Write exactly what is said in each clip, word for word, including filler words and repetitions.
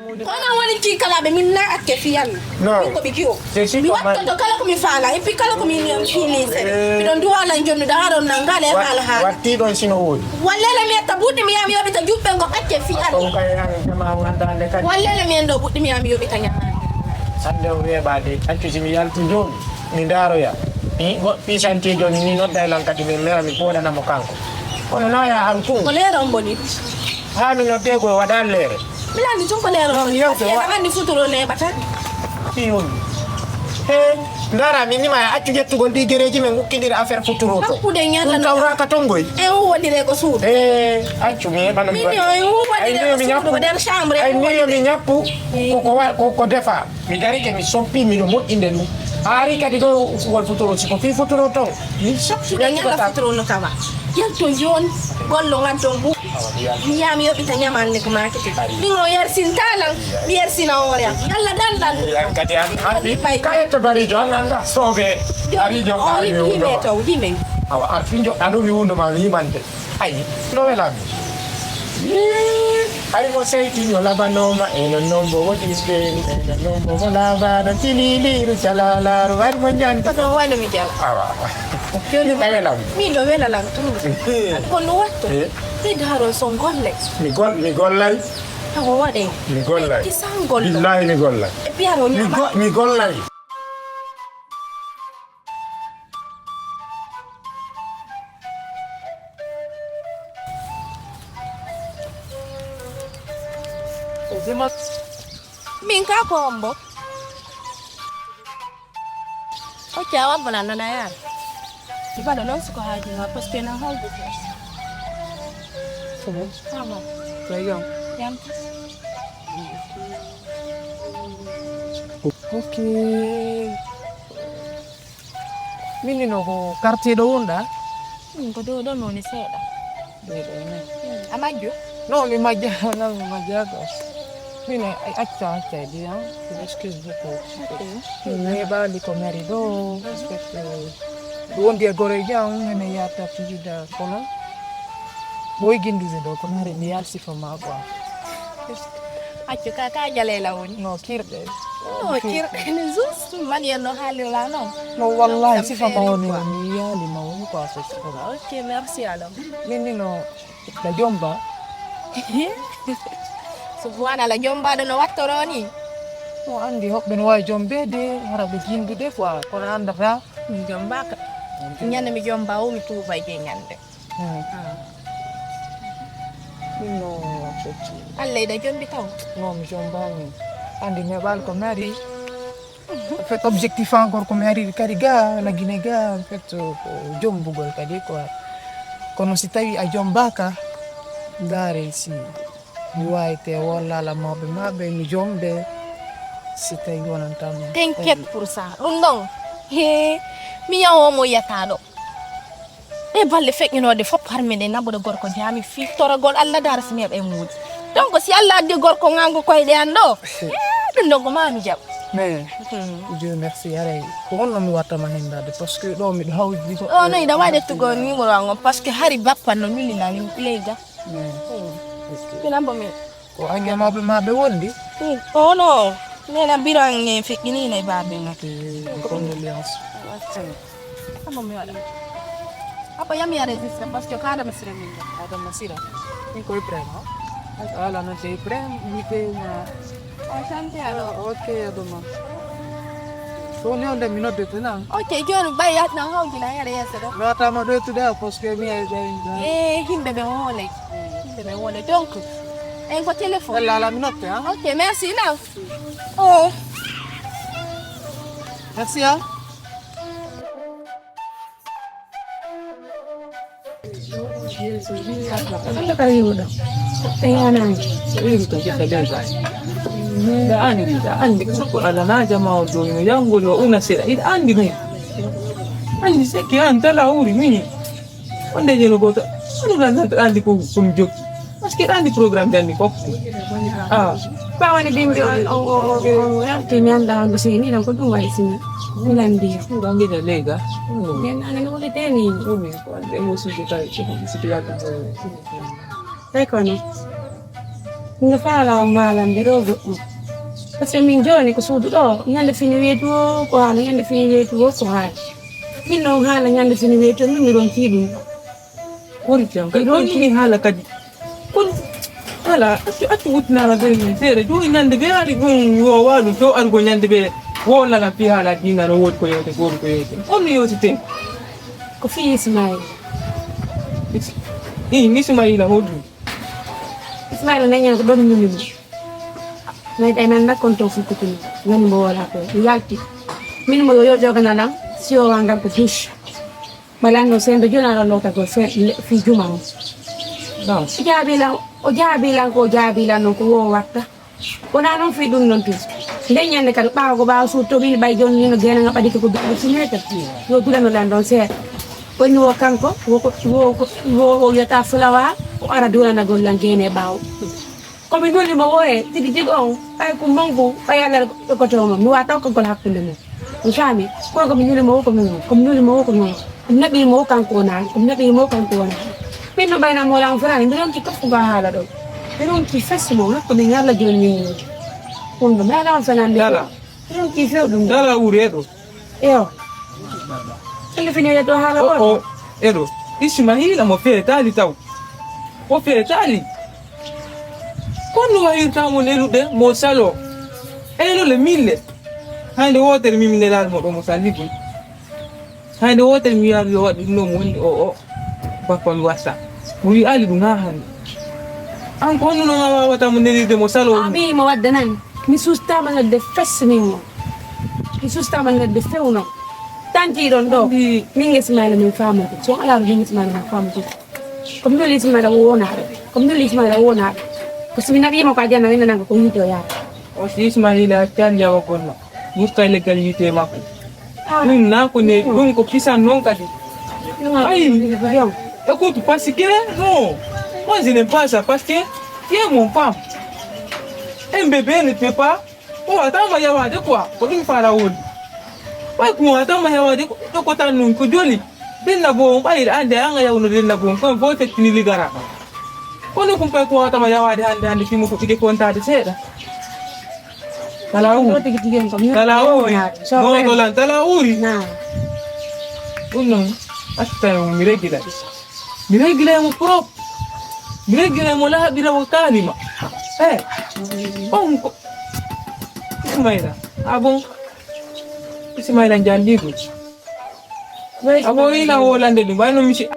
Kono woni ki kala ɓe min na acce fii Alla. Non. Min ko ɓe kiwo. Mi wattoto kala ko mi faala, et puis kala ko min fiili seɗe. Miɗon duwa lan jonnude haɗon nan ngale haala haala. Wattiɗon sino woodi. Wallele mi etta buɗɗi mi yaa mi yoɓita juɓɓe ngo acce fii Alla. Wallele mi en ɗo buɗɗi mi yaa mi yoɓita ñaama. Hannde o weeɓaade, accu si mi yalti jooni, mi ndaaroya. Mi go-, fii santiijo ni, mi nodda e lan kadi, mi mera, mi fooɗana mo kanko. Kono naa ya han kun. Ko leere on boni. Haa mi noddee ko waɗa leere. Mi landi tun ko leere on. Non, mi yewte wa- Andi futuro neeɓata. Fii on. He, ndara, min nima e accu ƴettugol ɗi gereeji men ukkindira affaire futuro to. Hakkude ñalla. Ɗum tawra ka tongoy. E huwwondire ko suudu. E, accu mi heɓa no mi waɗi. Min yo e huwwondire ko suudu, ko nder chambre. Ay, min yo mi ñappu. Ko, ko wa-, ko, ko defa. Mi darike, mi soppi, miɗo moƴƴinde ɗum. A ari kadi ɗo ngol futuro, si ko fii futuro ton. Mi soppi. Ñalla futuro no tawa. Yalto jooni, gollo ngaddo ngu. Mi yaa mi yoɓita ñamal ne ko maakete. Ɗin o yersinta lan, mi yersina hoore am. Yalla dan lan. Yan kadi an, an, ka yetto barijo, an, an, an, sobe. Barijo, o ari mi hime wundo ma. Taw, hime. Awa, ar fin joɗɗa ɗo mi wundo ma, mi himante. Ayi, no welami. Yee, ari mo seytiño labanooma, e non non bo woɗi ɓe, e non non bo mo laabaano, tililiiru calalaaru, ari mo ñanta. Ko ɗum wano mi jala. Awa. Jooni ka welami. Min ɗo wela lan tun. Eh. Ko no watto? Eh. Ɓe daaron son golle. Mi gol-, mi gollay. Awa waɗe. Mi gollay. Kisan gollo. Billahi mi gollay. E piyaro mi ñama. Go-, mi gollay. Min ka ko hombo? Ok, a wabbo nan nana yaar. Ibalo non suko haji ma parce que nan hawdu. Sama. Sama. Jam. Ok. Min ni no ko quartier ɗo wonɗa? Min ko dow ɗon woni seeɗa. Dow ɗo ni. A majjo? Non, mi majja, non, mi majja ko. Min a, a, acca, acca, di, hein. Je m'excuse beaucoup. Ok. Mi neeɓaali ko mi ari ɗo, parce que ɗo wondi e goroyjo am, ene yaata fijida kono. Ɓoy gindude ɗo, kono hari mi yalsi fo ma quoi. Accu ka, ka jalela woni? No, kirɗe. No, kirɗe ni juste, manière no haalirla non. No, wallahi, sifa ma woni, mi yaali ma woni quoi, c'est ça. Ok, merci alors. Min ni no, la jomba. Subhanallah, jombaɗo no wattoro ni. No andi hoɓɓe no wawi jombeede, hara ɓe jindude quoi, kono andata. Mi jombaka. Ñande mi jomba o, mi tuuba e je ñande. Hmm. Ah. Min no fecci. Allah ida jombi taw. No, mi jombaani. Andi neeɓal ko mi ari. En fait, objectif encore ko mi ari kadi ga, la Guinée ga, en fait, ko jombugol kadi quoi. Kono si tawi a jombaka, ndaare si mi wayte wallala mawɓe maɓɓe, mi jombe, si tawi wonantama. T'inquiète pour ça. Ɗum ɗon, he, mi yawo mo yataɗo. Ɗe balle feƴƴunooɗe fof, har miɗen naɓude gorko jaami fii toragol Allah, daara si mi heɓa e muuɗi. Donc, si Allah addi gorko nganko koyɗe an ɗo, eh, ɗum ɗon ko maa mi jaɓ. Mais, hmm. Dieu merci, haray ko honno mi watta ma henndaade, parce que ɗo miɗo hawjidi ko. O, no, iɗa waawi ƴettugo numéro an on, parce que hari bappa no lulina ni leyga. Mais, hmm. Ok. Pinambo mi. Ko an e mawɓe ma ɓe wondi? Mm, oh non. Nena biro an en feƴƴiniino e baaben an. Ok, condoléances. Amo mi waɗa. Apo yami ya registre parce que ko Adama Sira min. Adama Sira. Min ko Ibrahima. Ala no de Ibrahima, mi de na. Enchanté alors. Ok, Adama. Ko ni on de mi nodde tena. Ok, jooni ɓay yatna hawjina here yeeso ɗo. Lotama ɗo tude parce que mi ay day. Eh, himɓe ɓe hoole. Himɓe ɓe hoole. Donc, en ko téléphone. Ella ala mi notte, hein? Ok, merci, now. Oh. Merci, hein? Alla ka yiwuɗo. E yanaji. Iri ko jikka den ka. Da andi, da andi ko ala na jama o do no yangol o una sera. Ida andi ni. Andi seki an tala uri mini. Wonde jeno goto. Anu lan lan andi ko ko mi jokki. Parce que andi programme dan ni ko. Ah. Ba woni bimbi on o o o o yalti mi anda on si ni ko dum way sini. Milan di. Ko ngi da lega. Nen ana no le teni. Ko mi ko ande mo su de kai ko si de ya ko. Tay kono. Miɗo faalaa on haalande ɗoo goɗɗum. Parce que min jooni ko suudu ɗoo, ñande fini weetu woo ko haala, ñande fini weetu woo ko haala. Min non haala ñande fini weetu, min mi ronkii ɗum. Woni jam, kadi ɗon nii haala kadi. Kono, haala, accu, accu wuttinaama ɓe min seeɗa. Jooni ñande ɓe ari ɗum, yo waalu, to argo ñande ɓe, wo lalan fii haala diina no woodi ko yewte, ko woodi ko yewte. On no yewteten. Ko fii Ismaayla. Is-, ii, Ismaayla hoɗum? Ismaayla neññan ko ɗon ñumi mo. Nayi ɗay men nakkonto fukkutini. Woni mo woola ko. Mi yalti. Min mo yo, yo jogana lan, si o wangal ko douche. Ɓay lanno sendo jona lan lotagol fe-, le-, fii juma on. Bon. O jaabi lan, o jaabi lan ko o jaabi lan non ko wo watta. Wonaa non fii ɗum non tun. Nden ñande kadi ɓaawo ko ɓaawo suuto min ɓay jonni no geena nga ɓadike ko duɗe simeeta. Yo dulano lan ɗon seeɗa. Woni wo kanko, wo ko, wo ko, wo o wiyata fulawa, o ara dulanagol lan geene ɓaawo. Ko mi nuli mo wo e, tigi tigi on, ɓay ko mangu, ɓay Allah ɗo ko to mo. Mi wata ko gol hakkunde mo. Mi faami, kono ko mi nuli mo wo ko mi, ko mi nuli mo wo ko mi. Ko mi naɓiri mo wo kanko wonaa, ko mi naɓiri mo wo kanko wonaa. Min no ɓayna mo lan fanaani, mi ronki kaffu ba haala ɗo. Mi ronki fes mo, hakkunde mi Allah joni min. Ɗum ɗo, mi ala on fanaande. Dala. Mi ronki few ɗum. Dala ure ɗo. Eyo. Kelle fini ɗo haala o, ɗo. O, eɗo. Ismaila mo feetaali taw. O feetaali. Kono wahirta mo nelude mo salo. Eno le mille. Hande wotere min mi nelaali mo ɗo mo salli ɗum. Hande wotere mi wi'aali yo waɗu ɗum ɗo mo woni o, o. Bappa mi wasa. Mo wi'aali ɗum haa hande. An ko honno non a wawata mo nelirde mo salo? A mi mo wadda nan. Mi sustaama nodde fes min mo. Mi sustaama nodde fewno. Tanti ɗon ɗo. Min Ismaila min faamata. So ala min Ismaila min faamata. Ko mi nuli Ismaila ko wonaaɗo. Ko mi nuli Ismaila ko wonaaɗo. Ko si mi naɓiima ko aljanna, mi nananga ko yiite o yaara. O si Ismaila accani yawagol ma. Wurta e leggal yiite makko. Ah. Ɗum na ko ne, ɗum ko kisan non kadi. Ayi. Écoute, parce que, non. Moi, je n'aime pas ça, parce que, tu es mon femme. Un bébé ne peut pas. Ko wawata ma yawaade quoi, ko ɗum faala woni. Ɓay ko wawata ma yawaade ko, ko tan nun ko joli. Denna bo on ɓayri ande an a yawno denna bo on, kon fof tettini ligara. Kono kum ɓay ko wawata ma yawaade hande, hande fimo ko ɓiɗe kontaade seeɗa. Tala uri. Ɗo tigi tigi en ko mi Tala uri. Wona, so Non, ɓen. Ɗo lan tala uri. Na. Ɗum non, acca tawi mo mi regila. Mi regila mo prop. Mi regila mo laaɓira mo kalima. Eh. On ko. Ismaila. Ah bon. Ismaila jalligo. Abo ina wolande ɗum. Wayno mi si.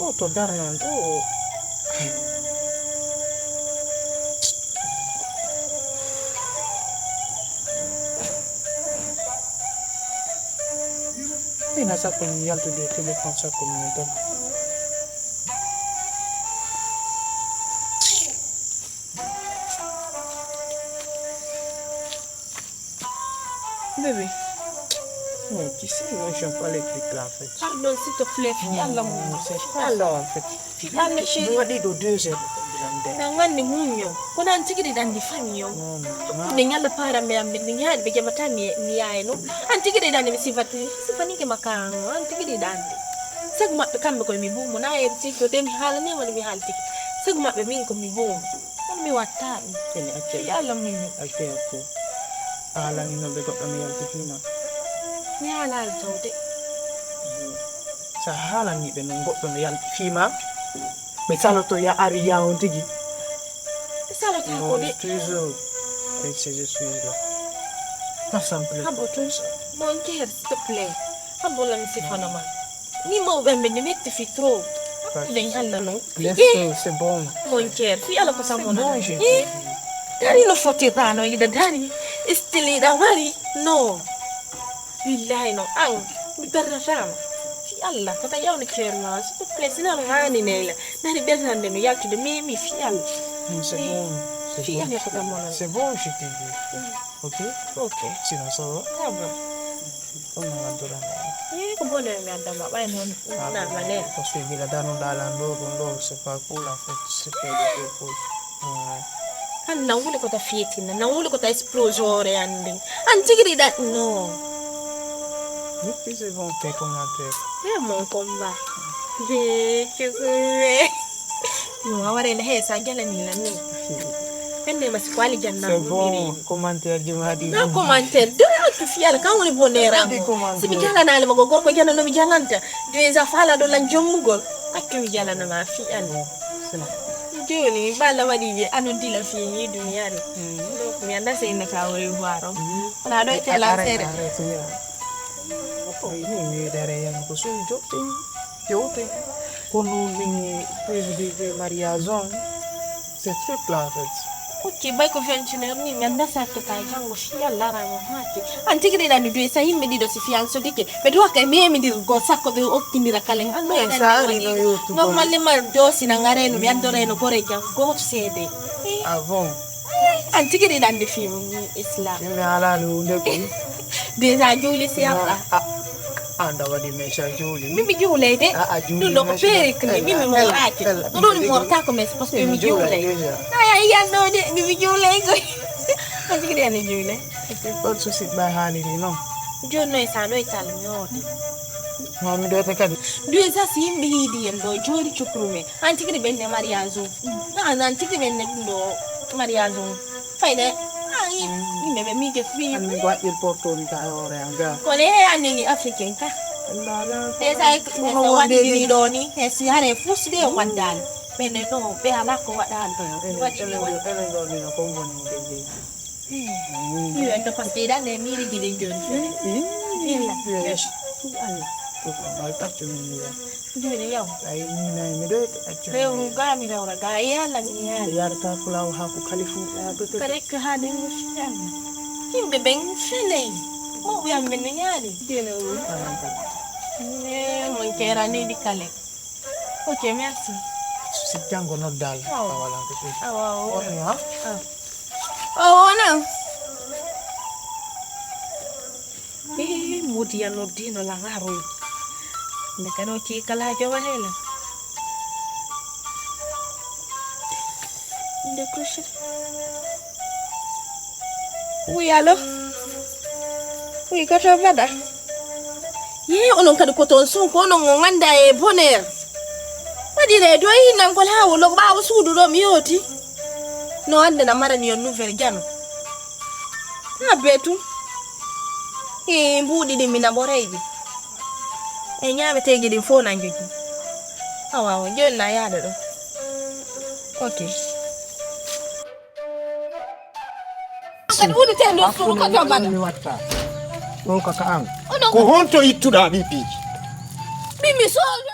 O to darnan to. Ina sakko mi yaltude e téléphone sakko mi tan. Bébé. Non, tu sais, moi, j'aime pas les trucs là, en fait. Pardon, s'il te plaît, fi Allah mo. Non, c'est pas ça, en fait. Fi Allah, chérie. Mi waɗi ɗo deux heures de temps. Na nganni muñño. Kono an tigi ɗiɗi anndi famille on. Non, non, non. Hakkunde ñalla paramɓe am ɓe, mi ñaari ɓe jaɓata mi, mi yaye non. An tigi ɗiɗi anndi mi sifati, sifanike makka an, an tigi ɗiɗi anndi. Sago maɓɓe kamɓe koye mi buumo, na e tigi to te mi haalani woni mi haaltiki. Sago maɓɓe min ko mi buumo. Kono mi watta ɗum. Ene acca. Fi Allah muñño. Acca, acca. A haalani no ɓe goɗɗo mi yaltitii ma. Mi haalaali taw de. Sa haalani ɓe non goɗɗo no yaltitii ma. Mi saloto ya ari ya on tigi. Mi saloto ko de. Toujours avec ces excuses là. Pas simple. Habo tun. Mon cœur, s'il te plaît. Habo la mi sifana ma. Ni mawɓe ɓe ne metti fi trop. Hakkunde ñalla non. Laisse, c'est bon. Mon cœur, fi Allah ko sa mona. Bon, je. Eh, dari no fotirano ida dari. Istili da wari. No. Billahi no. An. Mi darratama. Fi Allah ko ta yawni cœur ma. S'il te plaît, sina no hani nela. Dari ɓernande no yaltude memi fi Allah. Mm, c'est bon. C'est bon. Fi Allah ko ta mona. C'est bon, je te dis. Mm. Ok? Ok. Sinon, ça va? Ça va. On a la douleur. Eh, ko bonheur mi addama, ɓay noon. Ah, na bon. Mane. Parce que bila dano dalan ɗo, ɗum ɗo, c'est pas cool, en fait. C'est pas des trucs cool. Ouais. An nan wuli ko ta fitina, nan wuli ko ta explosion ore an ndin. An tigi ɗiɗa, non. Depuis c'est bon, t'es comme un père. Eh, mon combat. He, ke kuwe. No, a waree na he, sa jalani lan ni. Fenne ma si ko ali janna. C'est bon, commentaire ji ma ɗi. Na commentaire, do ya tu fiya la kan woni bonera. Ɗi commentaire. Si mi jalanaali ma ko gorko jana no mi jananta. Déjà fala do lan jommugol. Accu mi jalana ma fiya ni. Sina. Jooni, mi balla waɗi je, ano dila fi ni duniya de. Mm. Donc, mi anda se inna ka au revoir. Mm. Wala do te la sere. Arrête, arrête, mira. Ay, ni mi dare yan ko sun joɓɓe, jewte. Kono min prévu de mariage on, c'est triple en fait. Ok, bay ko vingt et une heures ni, mi anda sa to kay jango fi Allah ramo hati. An tigi de dan du sa yimɓe ɗiɗo si fiyansodike. Ɓe duwa kay memindirgol sakko ɓe okkindira kalen. An ɗo Mais en sa ari no yewtugo. Normalement do sina ngareno mi andoreno gore jam goto seede. Ah bon? An tigi ɗiɗi andi film islam. Mi alaali hunde koy. Déjà juuli si haɓɓa. Ah, ah, anda waɗi méchant juuli. Mimi juulay de. Ah, ah, juuli ɗum ɗo ko méchant. Perruque ni, mimi moraaki. Ɗum ɗum morta ko mes parce que mi juulay. Déjà. Aya yiyannoo de, mimi juulay koy. An tigi ɗiɗi andi juulay. Ɗon susi ɓay haaliri non. Jooni noy sa ɗoy tal mi hooti. Ma mi ɗoyta kadi. Déjà si yimɓe hiidi en ɗo jooɗi cukru men. An tigi ɗi ɓenne mariage on. An, an tigi ɓenne ɗum ɗo mariage on. Fayde. Ah, yim-, yimɓe ɓe miije fii. An mi waɗɗir porto ni ka e hoore an ga. Kono he an ni africain ka. Déjà e ko waɗɗiri ɗo ni. E si hare fusde o waddaali. Ɓenne ɗo ɓe ala ko waɗaali. Enen ɗo ni no ko woni de. Io, ento pastidan ne miri gidin joni. Illa. Yes. Alla. Ko ko mal paccio mi mira. Joni yaw. Ay ni nay mi do accio. Rew ga mi rewra ga yalla ni yalla. Yar ta kula o haku kalifu. Kare ko ha den mo fiyan. Himbe ben fele. Mo wiyan men no yali. Dene o. Ne mon kera ni di kale. Ok, merci. Si jango noddaal. Awa. Awa, awa. Woni, ha? Ah. Oh, wona. Eh, Modiya noddiino lan haroy. Nde kano kii kala jowa hela. Nde kusi. Oui, allô? Oui, ko to mbaɗa? Yee, onon kadi ko toon son, ko onon on anndaa e bonheur. Waɗiree doy nangol haa wolo ɓaawo suudu ɗo mi yooti. No annde na marani on nouvelle jano. Haa bee tun. E mbuuɗi ɗin mi naɓorayɗi. E ñaameteeji ɗin fof na njogi. Awa, o jooni na yaada ɗo. Ok. Kadi woni ten ɗo suudu ko to mbaɗa. Mi watta. Ɗo ka ka an. Onon ko honto ittuɗaa ɓiɓɓiiji? Min mi soodo.